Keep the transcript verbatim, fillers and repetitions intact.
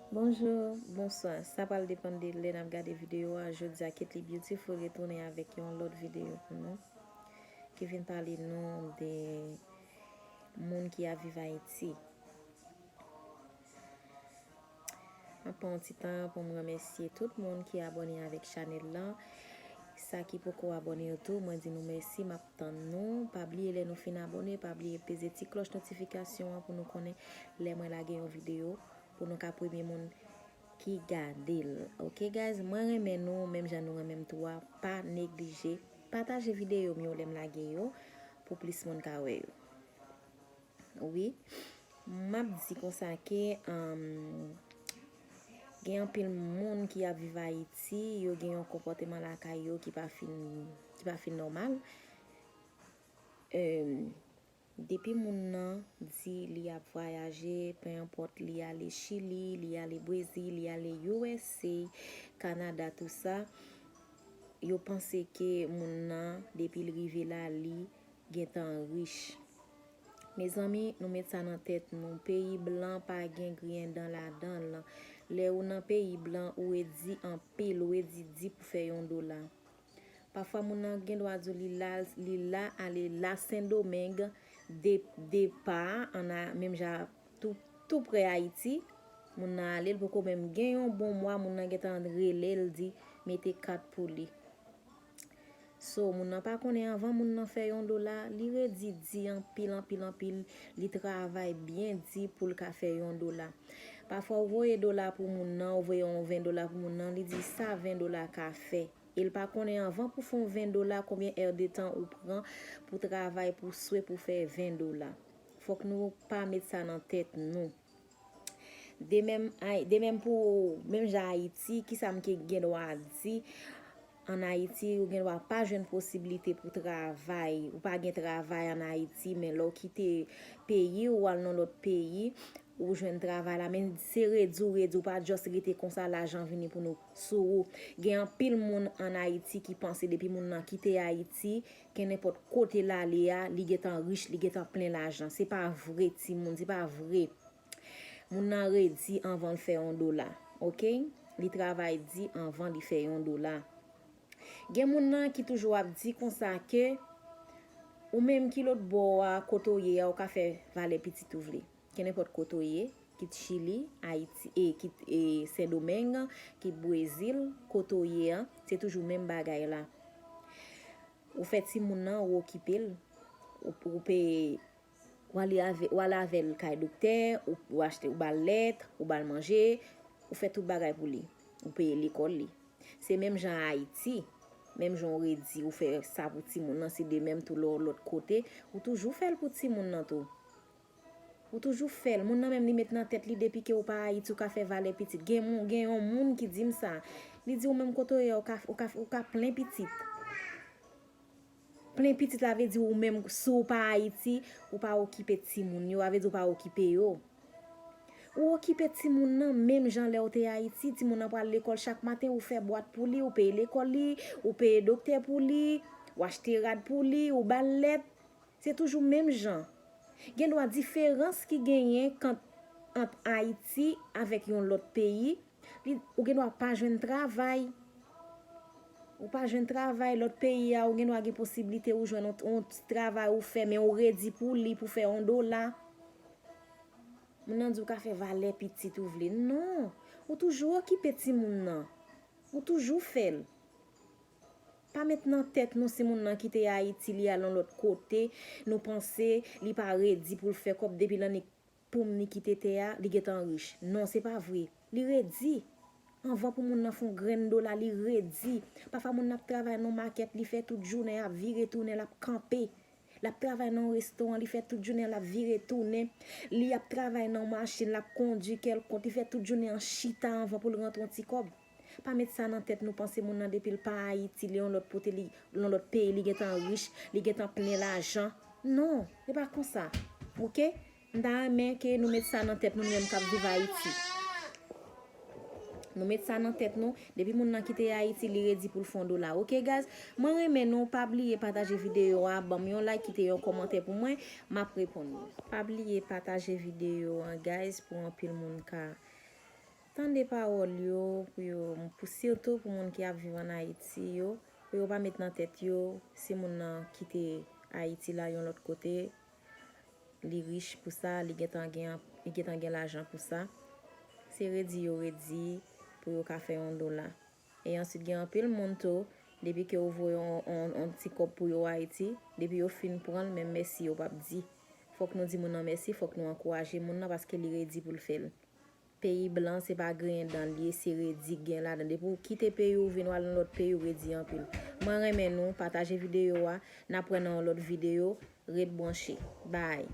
Bonjou, bonswa. Sa pral depann de lè n ap gade videyo a. Jodi a, Ketly Beautiful retounen avèk yon lòt videyo pou nou, ki vin pale nou de moun ki ap viv Ayiti. M ap pran yon ti tan pou m remèsye tout moun ki abòne avèk chanèl lan. Sa ki poko abòne yo tou, mwen di nou mèsi, m ap tann nou. Pa bliye lè nou fin abòne, pa bliye peze ti klòch notifikasyon an pou nou konnen lè mwen lage yon videyo, pou nou ka premye moun ki gade l. Ok guys, mwen renmen nou, menm jan nou renmen m tou a, pa neglije pataje videyo m yo lè m lage yo, pou plis moun ka wè yo. Wi, m ap di konsa ke, um, gen anpil moun ki ap viv Ayiti, yo gen yon konpòteman lakay yo ki pa fin, ki pa fin nòmal. Um, depi moun nan di li ap vwayaje, pe enpòt li ale Chili, li ale Brezil, li ale U S A, Kanada, tou sa, yo panse ke moun nan, depi l rive la, li gentan rich. Mezanmi, nou met sa nan tèt nou. Peyi blan pa gen griyen dan ladan l. Lè ou nan peyi blan, ou redi anpil, ou redi di pou fè yon dola. Pafwa, moun nan gen dwa di w li la, li la, ale la Sendomeng, de, depa, an a, menm jan tou, tou prè Ayiti. Moun nan ale, l poko menm gen yon bon mwa, moun nan gentan rele l, di mete kat pou li. So, moun nan pa konnen anvan moun nan fè yon dola, li redi di anpil, anpil, anpil, li travay byen di pou l ka fè yon dola. Pafwa, ou voye dola pou moun nan, ou voye yon ven dola pou moun nan, li di sa ven dola ka fè. E l pa konnen anvan pou fè yon ven dola, konbyen èdtan ou pran pou travay, pou swe, pou fè ven dola. Fòk nou pa met sa nan tèt nou. De menm, ay, de menm pou, menm jan Ayiti, kisa m ke gen dwa di? An Ayiti, ou gen dwa pa jwenn posiblite pou travay. Ou pa gen travay an Ayiti, men lè w kite peyi w, w al nan lòt peyi, ou jwenn travay la. Men se redi w, redi w, pa just rete konsa, lajan vini pou nou, sou ou. Gen anpil moun an Ayiti ki panse depi moun nan kite Ayiti, kenenpòt kote l ale a, li gentan rich, li gentan plen lajan. Se pa vre, timoun, se pa vre. Moun nan redi anvan l fè yon dola, ok? Li travay di anvan li fè yon dola. Gen moun nan ki toujou ap di konsa ke ou menm ki lòt bò a, kote w ye a, ou ka fè valè pitit ou vle. Kenenpòt kote w ye, kit Chili, Ayiti, e kit, e Sendomeng, kit Brezil, kote w ye a, se toujou menm bagay la. Ou fè timoun nan, ou okipe l, ou, ou peye, ou ale avè, ou ale avè l kay doktè, ou, ou achte, ou ba l lèt, ou ba l manje, ou fè tout bagay pou li, ou peye lekòl li. Se menm jan Ayiti, menm jan w redi, ou fè sa pou timoun nan, se de menm tou lè w lòt kote, ou toujou fè l pou timoun nan tou. Ou toujou fè l. Moun nan menm li met nan tèt li depi ke ou pa Ayiti, ou ka fè valè pitit. Gen moun, gen yon moun ki di m sa. Li di ou menm kote w ye a, ou ka, ou ka, ou ka plen pitit. Plen pitit la vle di ou menm, si w pa Ayiti, ou pa okipe timoun yo, a vle di ou pa okipe yo. Ou okipe timoun nan menm jan lè w te Ayiti, timoun nan pral lekòl chak maten, ou fè bwat pou li, ou peye lekòl li, ou peye doktè pou li, ou achte rad pou li, ou ba l lèt. Se toujou menm jan. Gen dwa diferans ki genyen kant, ant Ayiti avèk yon lòt peyi, li, ou gen dwa pa jwenn travay. Ou pa jwenn travay lòt peyi a, ou gen dwa gen posiblite ou jwenn yon, yon ti travay ou fè, men ou redi pou li, pou fè yon dola. Moun nan di ou ka fè valè pitit ou vle. Non! Ou toujou okipe timoun nan. Ou toujou fè l. Pa met nan tèt nou si moun nan kite Ayiti, li al yon lòt kote, nou panse li pa redi pou l fè kòb depi l annik poum ni kite tè a, li gentan rich. Non, se pa vre. Li redi. Anvan pou moun nan fè yon grenn dola, li redi. Pafwa moun nan ap travay nan makèt, li fè tout jounen, ap vire tounen, l ap kanpe. L ap travay nan yon restoran, li fè tout jounen, l ap vire tounen. Li ap travay nan yon machin, l ap kondui kèlkonk, li fè tout jounen an chita anvan pou l rantre yon ti kòb. Pa met sa nan tèt nou, panse moun nan depi l pa Ayiti, li yon lòt kote, li yon lòt peyi, li gentan rich, li gentan plen lajan. Non, se pa konsa. Ok? M ta renmen ke nou met sa nan tèt nou, nou menm k ap viv Ayiti. Nou met sa nan tèt nou, depi moun nan kite Ayiti, li redi pou l fè yon dola. Ok, guys? Mwen renmen nou, pa bliye pataje videyo a, ban m yon like, kite yon kòmantè pou mwen, m ap reponn nou. Pa bliye pataje videyo an, guys, pou anpil moun ka Tande pawòl yo, pou yo, pou sitou pou moun ki ap viv ann Ayiti yo, pou yo pa met nan tèt yo, si moun nan kite Ayiti la yon lòt kote, li rich pou sa, li gentan gen, li gentan gen lajan pou sa. Se redi yo redi pou yo ka fè yon dola. E answit gen anpil moun tou, depi ke ou voye yon, yon, yon ti kòb pou yo Ayiti, depi yo fin pran l, menm mèsi yo p ap di. Fòk nou di moun nan mèsi, fòk nou ankouraje moun nan paske li redi pou l fè l. Peyi blan se pa griyen dan l ye, se redi k gen ladan. Depi w kite peyi w vin w al nan lòt peyi, w redi anpil. Mwen renmen nou, pataje videyo a, n ap wè nan yon lòt videyo, ret branche. Bye.